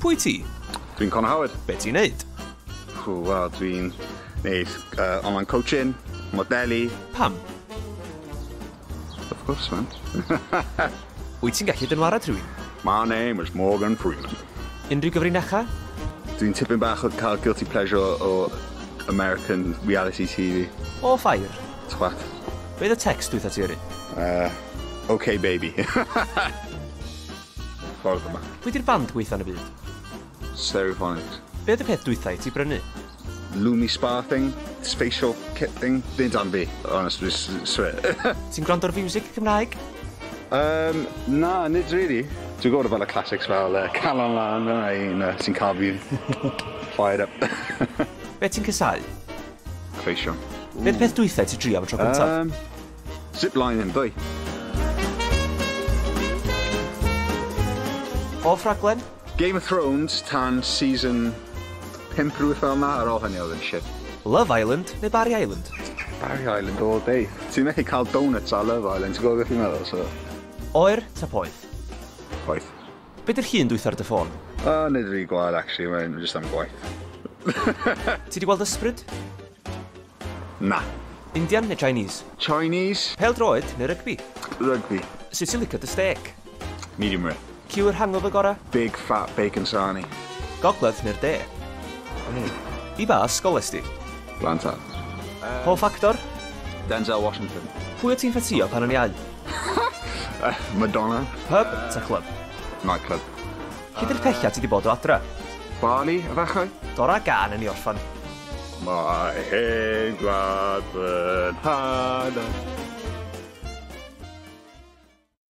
Pwy ti? Dwi'n Conor Howard. Be ti'n neud? Wel, dwi'n neud online coaching, modelu. Pam? Of course, man. Wyt ti'n gallu dynwared rhywun? My name is Morgan Freeman. Unrhyw gyfrinachau? Dwi'n tipyn bach o cael guilty pleasure o American reality TV. O ffair? Twat. Be oedd y text dwytha ti yrru? OK, baby. Ffordd yma. Pwy di'r band gweitha yn y byd? Stereophonics. Be oedd y peth dwytha i ti brynu? Lumi spa thing, facial kit thing. Ddim dan fi, honestly, swear. Ti'n gwrando ar fiwsig Cymraeg? Na, nid really. Dwi'n gwybod fel y classics fel Calon Lan, dyna un sy'n cael fi fired up. Be ti'n casáu? Cleision. Be oedd y peth dwytha i ti drio am y tro cyntaf? Ziplining, dwy. Hoff raglen? Game of Thrones tan season 5 rhywbeth fel 'na, ar ôl hynny oedd yn shit. Love Island neu Barry Island? Barry Island all day. Ti'n methu cael donuts ar Love Island, ti'n gwybod beth fi'n meddwl, so... Oer ta poeth? Poeth. Be di'r llun dwytha ar dy ffôn? Nid rhy gwael, actually, mae'n just am gwaith. Ti di gweld ysbryd? Na. Indian neu Chinese? Chinese. Pêl-droed neu rygbi? Rugby. Sut ti'n licio dy steak? Medium rare. Cyw'r hangover gora? Big fat bacon sarnie. Gogledd neu'r de? I ba ysgol es di? Glantaf. Hoff actor? Denzel Washington. Pwy o ti'n ffansïo pan o'n iau? Madonna. Pub ta clwb? Nightclub. Lle di'r pella ti di bod o adra? Bali, efallai? Dora gan yn ei orffan. Mae hen gwlad fy nhadau.